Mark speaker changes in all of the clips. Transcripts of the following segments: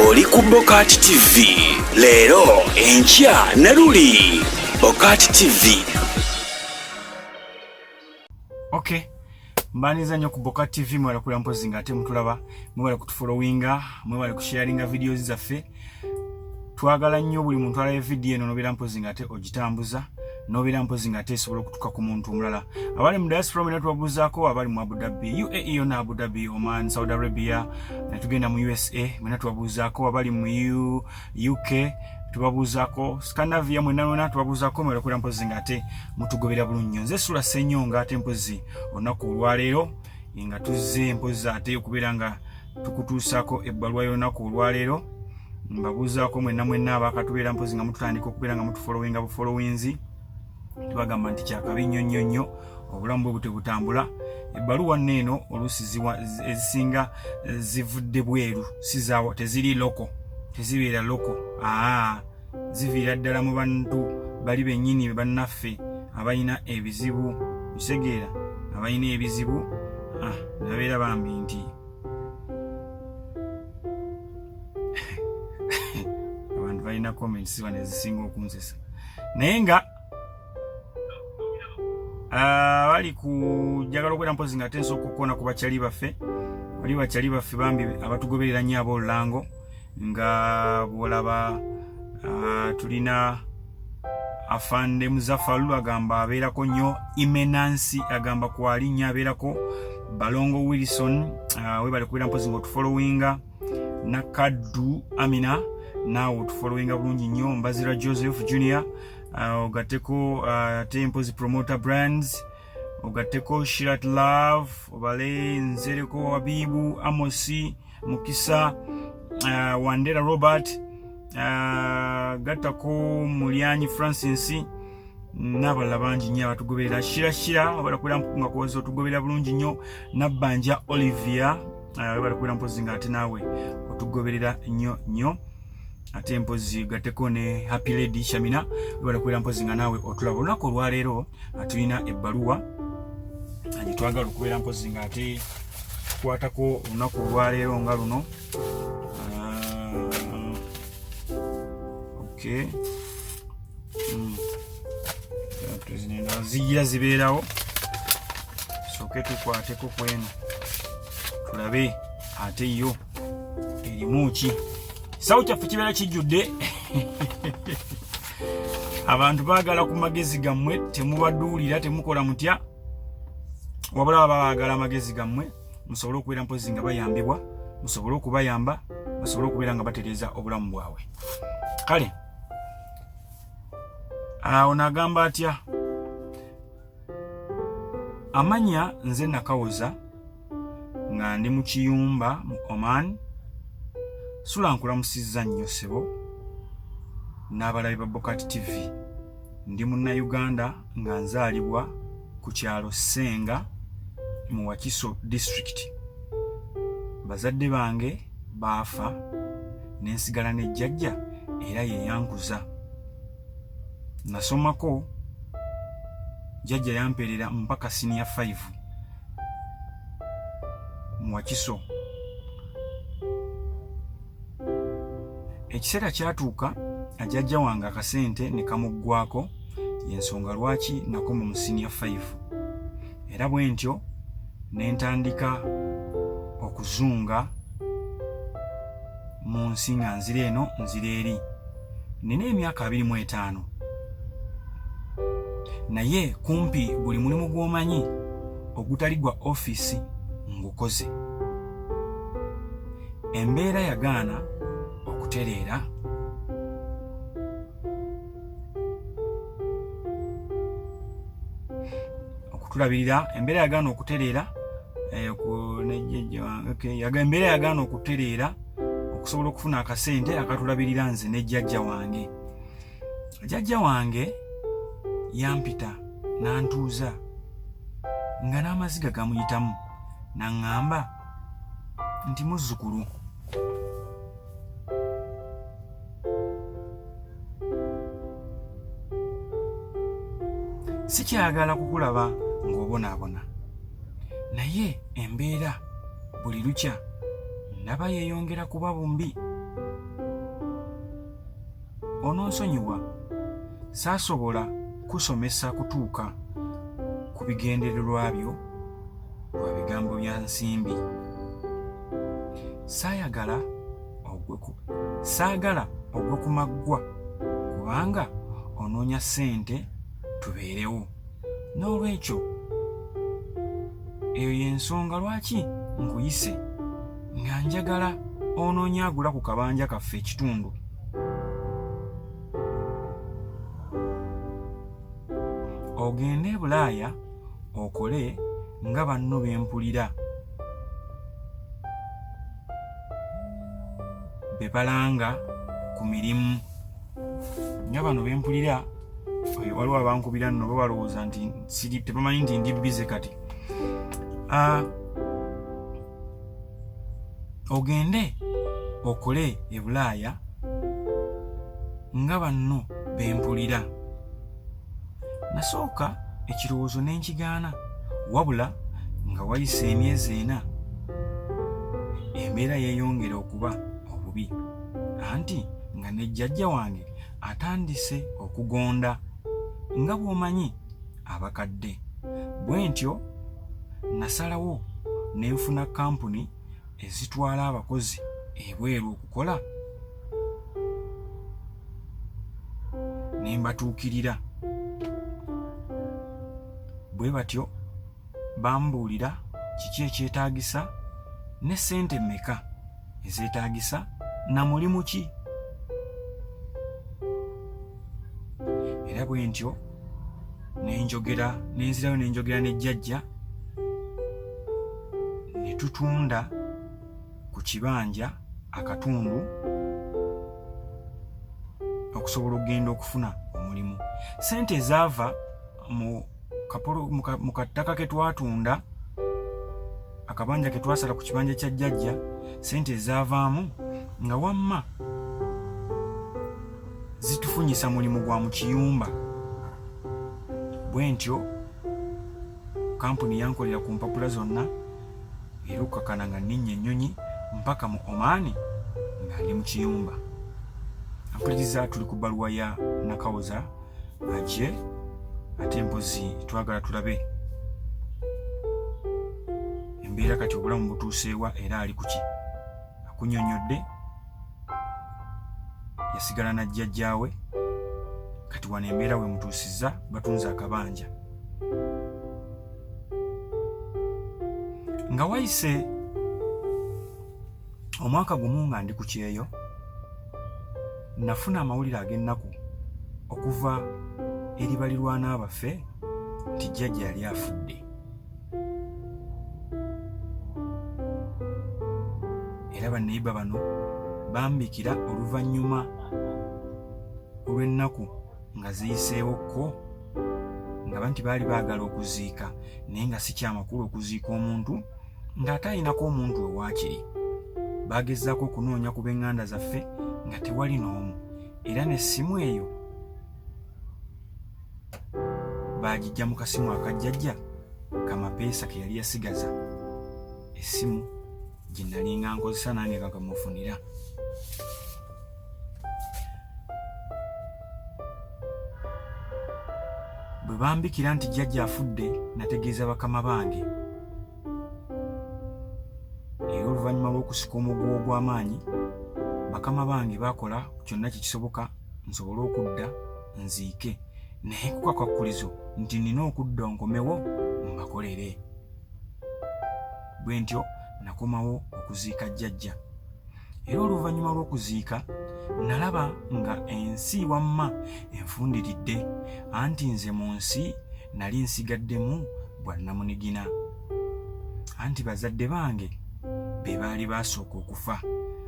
Speaker 1: Oli ku Bokati TV leero, enkya ne luli. Bokati TV.
Speaker 2: Okay, mbaniza nnyo ku Bokati TV. Mwebale kulaba, mpozi nga ate mutulaba, mwebale kutufollowinga, mwebale kusharinga videos zaffe. Twagala nnyo buli muntu alaba vidiyo eno nobeera mpozi nga ate ogitambuza, nobeera mpozi nga ate esobola okutuuka ku muntu omulala. Abali mu diaspora mwena tubabuuzaako, abali mu Abu Dhabi, UAE yonna, Abu Dhabi, Oman, Saudi Arabia, netugenda mu USA, mwena tubabuuzaako. Abali mu UK tubabuuzaako, Scandinavia, mwena mwena tubabuuzaako. Mwebale kubeera mpozi nga ate mutugobera bulungi nnyo. Nze Sula Ssenyonga, ate mpozi olunaku olwaleero nga tuzze mpozi ate okubeera nga tukutuusaako ebbaluwa y'olunaku olwaleero. Mbabuuzaako mwenna mwenna abakatubeera mpozi nga mututandika okubeera nga mutufollowinga bufollowinzi. Tubagamba nti kyakabi nnyo nnyo nnyo, obulamu bwe butyo butambula. Ebbaluwa nno eno oluusi ezisinga zivudde bweru, sizaawo, teziri local, tezibeera local, aa ziviira ddala mu bantu bali bennyini bannaffe abalina ebizibu, kitegeera, abalina ebizibu, nabeera bambi nti abantu balina comments bano ezisinga okunsesa, naye nga bali kujagala okwera mpozi nga ate nsooka okukoona ku bakyali baffe. Bali bakyali baffe bambi abatugoberera nnyo ab'olulango, nga bwolaba tulina Afande Muzafalu, agamba abeerako nnyo. Imenansi agamba kwali nnyo abeerako. Balongo Wilson, webale kubeera mpozi nga otufollowinga. Nakaddu Amina, naawe otufollowinga bulungi nnyo. Mbazira Joseph Junior, ogatteko ate mpozi Promoter Brands, ogatteko Shirat Love, obale Nsereko Wabibu, Amosi Mukisa, Wandera Robert, gattako Mulyanyi Francis n'abalala bangi nnyo abatugoberera. Shira webale kubeera nga kuweza otugoberera bulungi nnyo. Nabbanja Olivia, webale kubeera mpozi nga ate naawe otugoberera nnyo nnyo. Ate mpozi gatteko ne Happy Lady Shamina, webale kubeera mpozi nga naawe otulaba. Olunaku olwaleero tulina ebbaluwa gyetwagala okubeera mpozi nga ate tukwatako olunaku olwaleero nga luno. Okay, zijja zibeerawo, sooke tukwateko kweno tulabe ate yo erimu ki. Kisawo kyaffe kibeera kijjudde, abantu baagala ku magezi gammwe, temubaduulira, temukola mutya, wabula baba baagala amagezi gammwe musobole okubeera mpozi nga bayambibwa, musobole okubayamba, basobole okubeera nga batereeza obulamu bwabwe. Kale awo nagamba atya? Amanya nze Nakawoza, nga ndi mu kiyumba mu Oman. Sula, nkulamusizza nnyo ssebo n'abalabi ba Bokati TV. Ndi Munnayuganda nga nzaalibwa ku kyalo Ssenga mu Wakiso District. Bazadde bange baafa ne nsigala ne jjajja, era ye yankuza. Nasomako, jjajja yampeerera mpaka senior 5 mu Wakiso. Ekiseera kyatuuka jjajja wange akasente ne kamuggwako, yensonga lwaki nakoma mu senior 5, era bwe ntyo ne ntandika okuzunga mu nsi nga nzira eno nzira eri. Nina emyaka 25, naye kumpi buli mulimu gw'omanyi ogutali gwa ofiisi ngukoze. Embeera yagaana okutereera. Okutulabirira, embeera yagaana okutereera, embeera yagaana okutereera okusobola okufuna akasente akatulabirira nze ne jjajja wange. Jjajja wange yampita n'antuuza nga n'amaziga gamuyitamu, n'aŋŋamba nti, "Muzzukulu, sikyagala kukulaba ng'obonaabona, naye embeera buli lukya ndaba yeeyongera kuba bumbi. Ononsonyiwa saasobola kusomesa kutuuka ku bigendererwa byo lwa bigambo bya nsimbi. Saayagala saagala ogwe ku maggwa kubanga onoonya ssente tubeerewo. N'olwekyo eyo y'ensonga lwaki nkuyise nga njagala onoonya agula ku kabanja kaffe ekitundu. Ogende e Bulaaya okole nga banno be mpulira be balanga ku mirimu nga bano be mpulira. Waliwo abankubira nno bo balowooza nti siri, tebamanyi nti ndi bize kati. Ogende okole e Bulaaya nga banno be mpulira. Nasooka ekirowoozo ne nkigaana, wabula nga wayise emyezi 4 embeera yeeyongera okuba obubi, anti nga ne jjajja wange atandise okugonda nga bw'omanyi abakadde. Bwe ntyo nasalawo ne nfuna kampuni ezitwala abakozi ebweru okukola ne mbatuukirira. Bwe batyo bambuulira kiki ekyetaagisa ne ssente mmeka ezeetaagisa na mulimu ki. Era bwe ntyo ne njogera, ne nzirayo ne njogera ne jjajja ne tutunda ku kibanja akatundu okusobola okugenda okufuna omulimu. Ssente ezaava mu kattaka ke twatunda, akabanja ke twasala ku kibanja kya jjajja, ssente ezaavaamu nga wamma zitufunyisa mulimu gwa mu kiyumba. Bwe ntyo kampuni yankolera ku mpapula zonna era okukakana nga nninnya ennyonyi mpaka mu Oman nga ndi mu kiyumba. Ampuliriza, tuli ku bbaluwa ya Nakawoza aje, ate mpozi twagala tulabe embeera kati obulamu butuuseewa era ali kuki. Akunyonnyodde yasigala na jjajjaawe, kati wano embeera wemutuusizza batunze akabanja. Nga wayise omwaka gumu nga ndi ku kyeyo, nafuna amawulire ag'ennaku okuva eri balirwana baffe nti jjajja yali afudde. Era banneyiba bano bambikira oluvannyuma olw'ennaku nga ziyiseewo ko nga banti baali baagala okuziika, naye nga si kyamakulu okuziika omuntu ng'ate alinako omuntu we waakiri. Baagezaako okunoonya ku b'eŋŋanda zaffe nga tewali n'omu, era n'essimu eyo baagijja mu kasimu akajjajja kamapeesa ke yali yasigaza, essimu gye nalinga nkozesa nange nga kamufunira. Bwe bambikira nti jjajja afudde, nategeeza bakama bange, era oluvannyuma lw'okusika omuguwa ogw'amaanyi, bakama bange baakola kyonna kye kisoboka nsobole okudda nziike, naye ku kakwakkulizo nti nnina okudda nkomewo mbakolere. Bwe ntyo nakomawo okuziika jjajja, era oluvannyuma lw'okuziika nalaba nga ensi wamma enfundiridde, anti nze mu nsi nali nsigaddemu bwa nnamunigina, anti bazadde bange be baali baasooka okufa,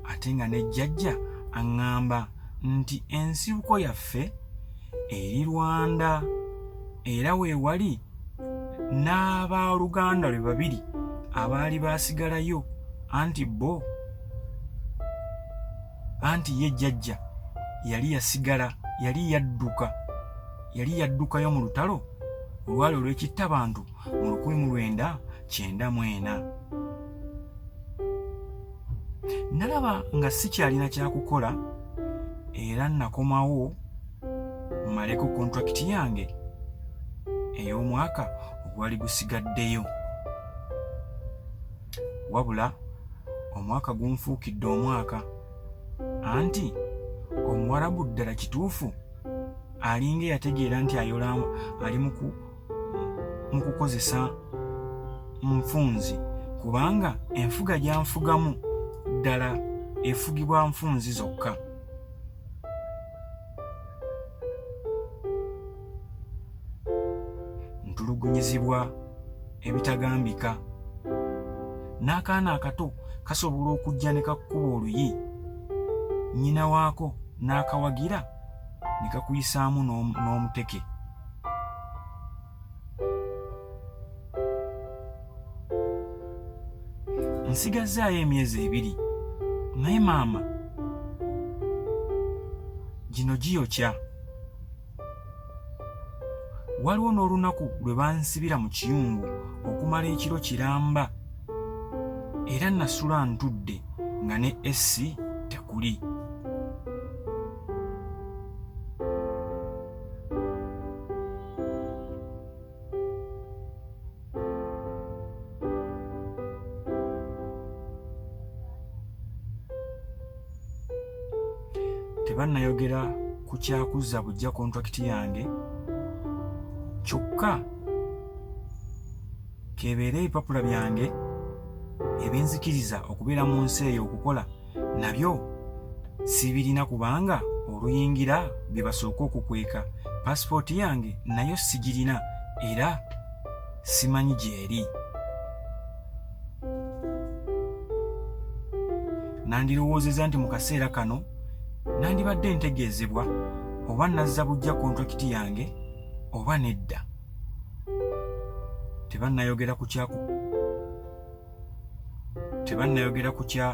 Speaker 2: ate nga ne jjajja aŋŋamba nti ensibuko yaffe eri Rwanda, era we wali n'abaaluganda lwe babiri abaali baasigalayo, anti bo anti ye jjajja yali yasigala yali yadduka yali yaddukayo mu lutalo olwali olw'ekittabantu mu 1994. Nalaba nga sikyalina kyakukola era nakomawo mmaleko kontrakiti yange ey'omwaka ogwali gusigaddeyo. Wabula omwaka gunfuukidde omwaka, anti Omuwarabu ddala kituufu alinga eyategeera nti ayola ali mu kukozesa nfunzi, kubanga enfuga gy'anfugamu ddala efugibwa nfunzi zokka. Ntulugunyizibwa ebitagambika. N'akaana akato kasobola okujja ne kakkuba oluyi, nnyina waako n'akawagira ne kakuyisaamu n'omuteke. Nsigazzaayo emyezi 2, naye maama gino giyokya. Waliwo n'olunaku lwe bansibira mu kiyungu okumala ekiro kiramba, era nasula ntudde nga ne essi tekuli. Tebannayogera ku kyakuzza buggya kontrakiti yange, kyokka kebeere ebipapula byange ebinzikiriza okubeera mu nsi eyo okukola nabyo sibirina, kubanga oluyingira bye basooka okukweka. Pasipooti yange nayo sigirina era simanyi gy'eri. Nandirowoozezza nti mu kaseera kano nandibadde ntegeezebwa oba nazza buggya kontrakiti yange oba nedda. Tebannayogera ku kyaku tebannayogera ku kya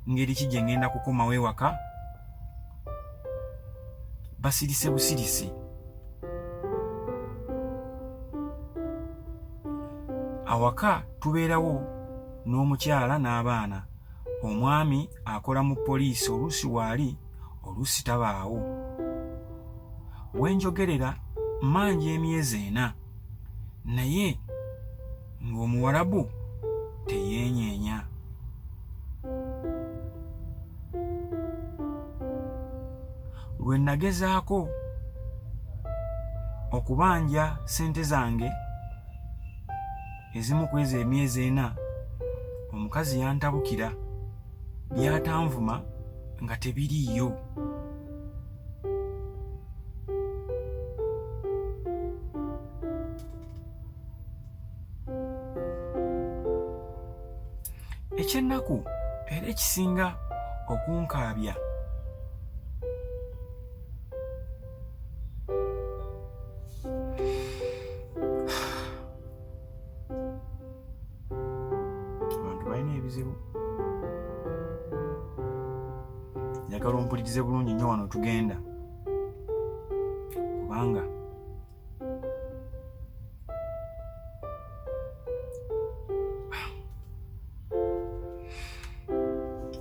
Speaker 2: ngeri ki gye ŋŋenda kukomawo ewaka, basirise busirisi. Awaka tubeerawo n'omukyala n'abaana. Omwami akola mu poliisi, oluusi waali oluusi tabaawo. We njogerera mmanja emyezi 4, naye ng'Omuwarabu teyeenyeenya. Lwe nagezaako okubanja ssente zange ezimu ku ezo emyezi 4, omukazi yantabukira by'atanvuma nga tebiriiyo. Ekyennaku era ekisinga okunkaabya abantu balina ebizibu. Njagala ompulirize bulungi nnyo wano tugenda, kubanga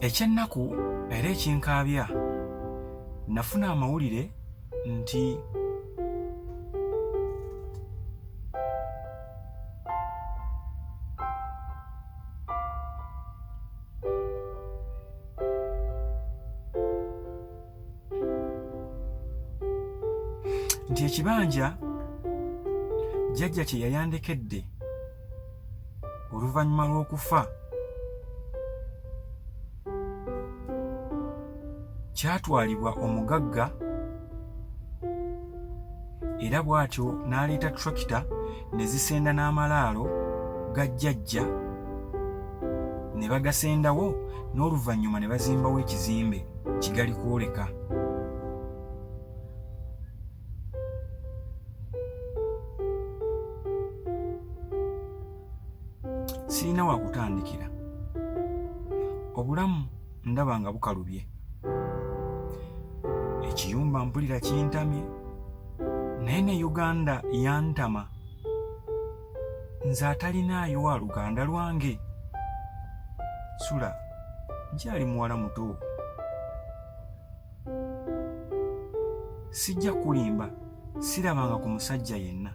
Speaker 2: ekyennaku era ekinkaabya, nafuna amawulire nti ekibanja jjajja kye yayandekedde oluvannyuma lw'okufa kyatwalibwa omugagga, era bw'atyo n'aleeta tractor ne zisenda n'amalaalo ga jjajja ne bagasendawo, n'oluvannyuma ne bazimbawo ekizimbe kigali kwoleka. Sirina wa kutandikira. Obulamu ndaba nga bukalubye. Ekiyumba mpulira kintamye, naye ne Uganda yantama. Nze atalinaayo wa luganda lwange. Sula. Nkyali muwala muto, sijja kulimba, sirabanga ku musajja yenna.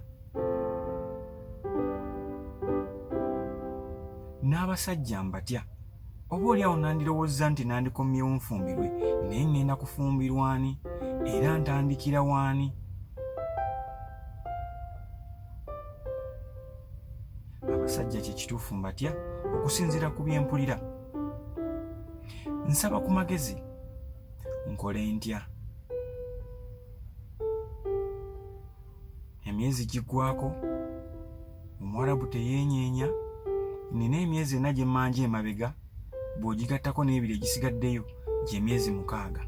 Speaker 2: N'abasajja mbatya. Oba oli awo nandirowozza nti nandikomyewo nfumbirwe, naye ŋŋenda kufumbirwa ani era ntandikira waani? Abasajja kye kituufu mbatya okusinziira ku bye mpulira. Nsaba ku magezi, nkole ntya? Emyezi giggwako, Omuwarabu teyeenyeenya. Nnina emyezi 4 gye mmanja emabega, bw'ogigattako n'ebiri egisigaddeyo gy'emyezi 6.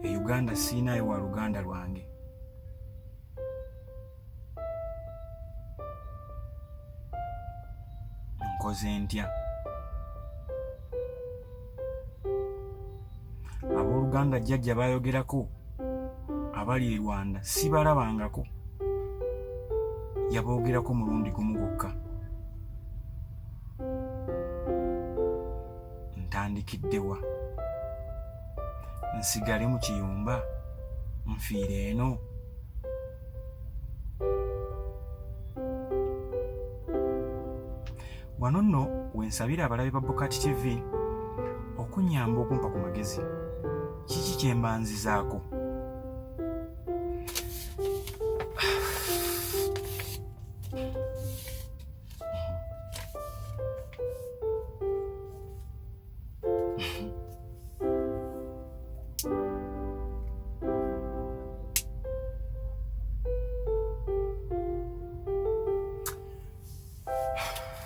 Speaker 2: E Uganda sirinaayo wa luganda lwange. Nkoze ntya? Abooluganda jjajja baayogerako abali e Rwanda sibalabangako, yaboogerako mulundi gumu gwokka. Ntandikidde wa? Nsigale mu kiyumba nfiire eno? Wano nno wensabira abalabi ba Bokati TV okunyamba okumpa ku magezi. Kiki kye mba nzizaako?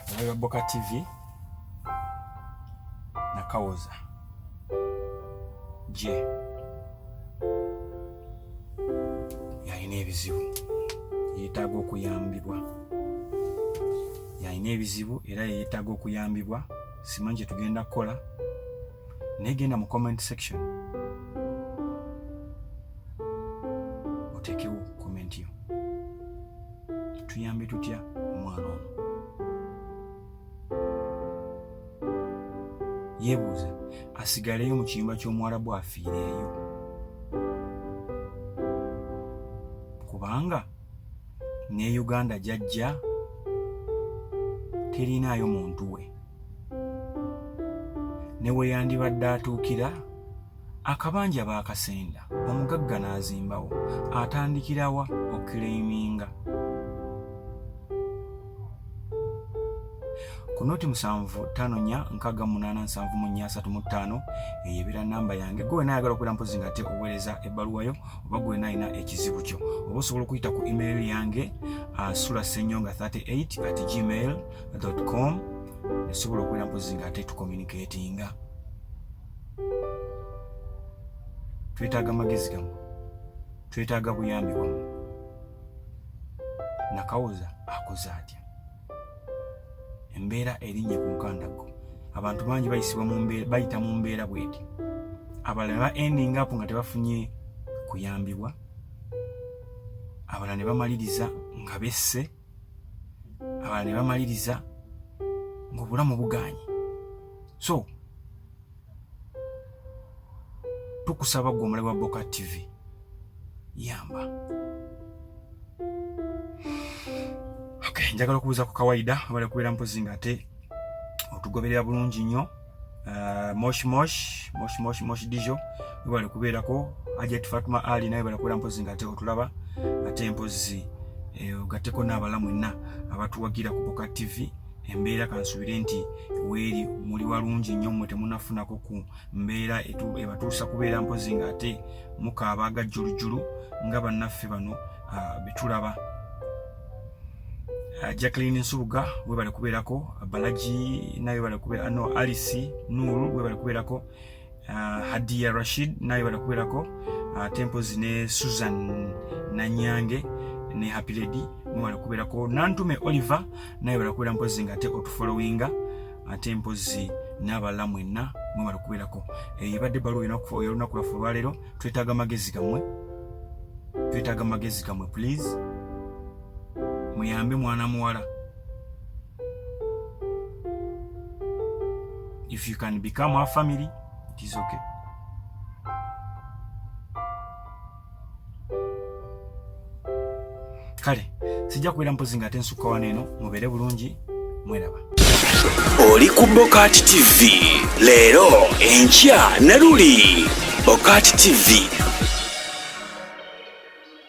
Speaker 2: Abalabi ba Boka TV, Nakawoza gye yalina ebizibu, yeetaaga okuyambibwa. Yalina ebizibu era yeetaaga okuyambibwa. Simanyi kye tugenda kukola, naye genda mu comment section oteekewo comment yo. Tuyambe tutya omwana ono? Yeebuuza asigaleyo mu kiyumba ky'Omuwarabu afiireeyo, kubanga ne Uganda gy'ajja terinaayo muntu we, ne we yandibadde atuukira akabanja baakasenda, omugagga n'azimbawo, atandikirawa okukireiminga? Ku noti 754 68 35, eyo ebeera namba yange. Gwe wena ayagala okubeera mpozi nga ate oweereza ebbaluwa yo, oba gwe wena alina ekizibu kyo, oba osobola okuyita ku email yange sula senyonga 38 at gmail com, esobola okubeera mpozi nga ate tucommunicatinga. Twetaaga magezi gammwe, twetaaga buyambi bwammwe. Nakawoza akoze atya? Embeera erinnye ku nkandaggo. Abantu bangi bayisibwa mu mbeera, bayita mu mbeera bweti, abalala ne ba ending up nga tebafunye kuyambibwa, abalala ne bamaliriza nga besse, abalala ne bamaliriza ng'obulamu bugaanye. So tukusaba gwe omulabi wa Boka TV, yamba. Okay, njagala okubuuza ku kawaida abali kubeera mpozi nga ate otugoberera bulungi nnyo. Mosh mosh mosh mosh mosh dijo webale kubeerako. Hajat Fatuma Ali naye bale kubeera mpozi nga ate otulaba, ate mpozi ogatteko n'abala mwenna abatuwagira ku Boka TV. Embeera kansubire nti weeri muli walungi nnyo, mmwe temunafunako ku mbeera ebatuusa kubeera mpozi nga ate mukaaba agajjulujjulu nga bannaffe bano betulaba. Jacqueline Nsubuga webale kubeerako, Balaji naye webale kubeera, no Alice Nuru webale kubeerako, Hadia Rashid naye webale kubeerako, Tempozi ne Susan Nanyange ne Happy Lady mwebale kubeerako, Nantume Oliver naye webale kubeera mpozi nga ate otufollowinga, ate mpozi n'abalala mwenna mwebale kubeerako. Ebadde ebbaluwa ey'olunaku lwaffe olwaleero. Twetaaga magezi gammwe, twetaaga magezi gammwe, please muyambe mwana muwala. If you can become our family, it is okay. Kale sijja kubeera mpozi nga ate nsukka wano eno. Mubeere bulungi, mweraba.
Speaker 1: Oli ku Bokati TV leero, enkya ne luli. Bokati TV.